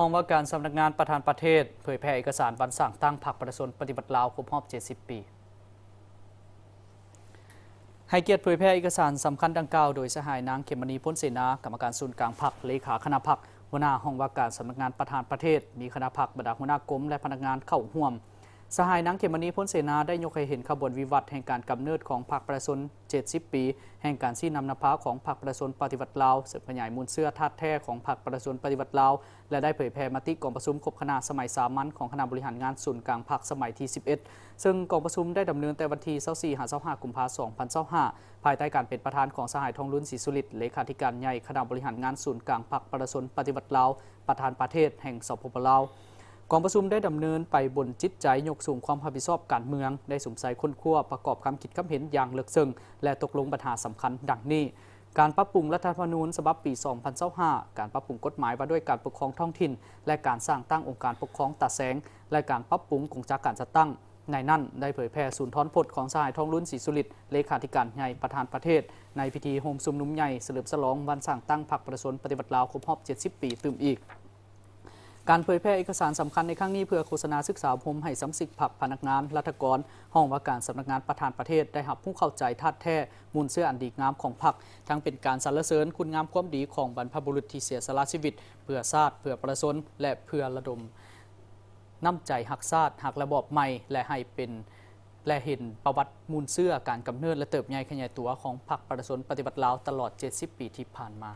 ຫ້ອງວ່າການສຳນັກງານປະທານປະເທດ ເຜີຍແຜ່ເອກະສານວັນສ້າງຕັ້ງພັກປະຊາຊົນປະຕິວັດລາວຄົບຮອບເຈັດສິບປີ. ໃຫ້ກຽດເຜີຍແຜ່ເອກະສານສຳຄັນດັ່ງກ່າວໂດຍສະຫາຍນາງ ເຂມມະນີ ພົນເສນາ ກຳມະການສູນກາງພັກ, ເລຂາຄະນະພັກ, ຫົວໜ້າຫ້ອງວ່າການສຳນັກງານປະທານປະເທດ, ມີຄະນະພັກ, ບັນດາຫົວໜ້າກົມ ແລະ ພະນັກງານເຂົ້າຮ່ວມ. ສະຫາຍນາງ ເຂມມະນີ ພົນເສນາ ໄດ້ຍົກໃຫ້ເຫັນຂະບວນວິວັດແຫ່ງການກຳເນີດຂອງພັກປະຊາຊົນເຈັດສິບປີ ແຫ່ງການຊີ້ນຳນຳພາຂອງພັກປະຊາຊົນປະຕິວັດລາວ, ເສີມຂະຫຍາຍມູນເຊື້ອທາດແທ້ຂອງພັກປະຊາຊົນປະຕິວັດລາວ ແລະ ໄດ້ເຜີຍແຜ່ມະຕິກອງປະຊຸມຄົບຄະນະສະໄໝສາມັນຂອງຄະນະບໍລິຫານງານສູນກາງພັກສະໄໝທີສິບເອັດ ເຊິ່ງກອງປະຊຸມໄດ້ດຳເນີນແຕ່ວັນທີຊາວສີ່ ຫາ ຊາວຫ້າ ກຸມພາ ສອງພັນຊາວຫ້າ ພາຍໃຕ້ການເປັນປະທານຂອງສະຫາຍ ທອງລຸນ ສີສຸລິດ ເລຂາທິການໃຫຍ່ຄະນະບໍລິຫານງານສູນກາງພັກປະຊາຊົນປະຕິວັດລາວ ປະທານປະເທດແຫ່ງ ສປປ ລາວ. ກອງປະຊຸມໄດ້ດຳເນີນໄປບົນຈິດໃຈຍົກສູງຄວາມຮັບຜິດຊອບການເມືອງ, ໄດ້ສຸມໃສ່ຄົ້ນຄວ້າປະກອບຄຳຄິດຄຳເຫັນຢ່າງເລິກເຊິ່ງ ແລະ ຕົກລົງບັນຫາສຳຄັນດັ່ງນີ້: ການປັບປຸງລັດຖະທຳມະນູນສະບັບປີສອງພັນຊາວຫ້າ, ການປັບປຸງກົດໝາຍວ່າດ້ວຍການປົກຄອງທ້ອງຖິ່ນ ແລະ ການສ້າງຕັ້ງອົງການປົກຄອງຕາແສງ ແລະ ການປັບປຸງກົງຈັກການຈັດຕັ້ງ. ໃນນັ້ນໄດ້ເຜີຍແຜ່ສູນທອນພົດຂອງສະຫາຍ ທອງລຸນ ສີສຸລິດ ເລຂາທິການໃຫຍ່ປະທານປະເທດ ໃນພິທີໂຮມຊຸມນຸມໃຫຍ່ສະເຫຼີມສະຫຼອງວັນສ້າງຕັ້ງພັກປະຊາຊົນປະຕິວັດລາວຄົບຮອບເຈັດສິບປີຕື່ມອີກ. ການເຜີຍແຜ່ເອກະສານສຳຄັນໃນຄັ້ງນີ້ ເພື່ອໂຄສະນາສຶກສາອົບຮົມໃຫ້ສະມາຊິກພັກ, ພະນັກງານ, ລັດຖະກອນ, ຫ້ອງວ່າການສຳນັກງານປະທານປະເທດ ໄດ້ຮັບຮູ້ເຂົ້າໃຈທາດແທ້ມູນເຊື້ອອັນດີງາມຂອງພັກ, ທັງເປັນການສັນລະເສີນຄຸນງາມຄວາມດີຂອງບັນພະບຸລຸດທີ່ເສຍສະຫຼະຊີວິດເພື່ອຊາດ, ເພື່ອປະຊາຊົນ ແລະ ເພື່ອລະດົມນ້ຳໃຈຮັກຊາດ, ຮັກລະບອບໃໝ່ ແລະ ໃຫ້ເປັນ ແລະ ເຫັນປະຫວັດມູນເຊື້ອການກຳເນີດ ແລະ ເຕີບໃຫຍ່ຂະຫຍາຍຕົວຂອງພັກປະຊາຊົນປະຕິວັດລາວຕະຫຼອດເຈັດສິບປີທີ່ຜ່ານມາ.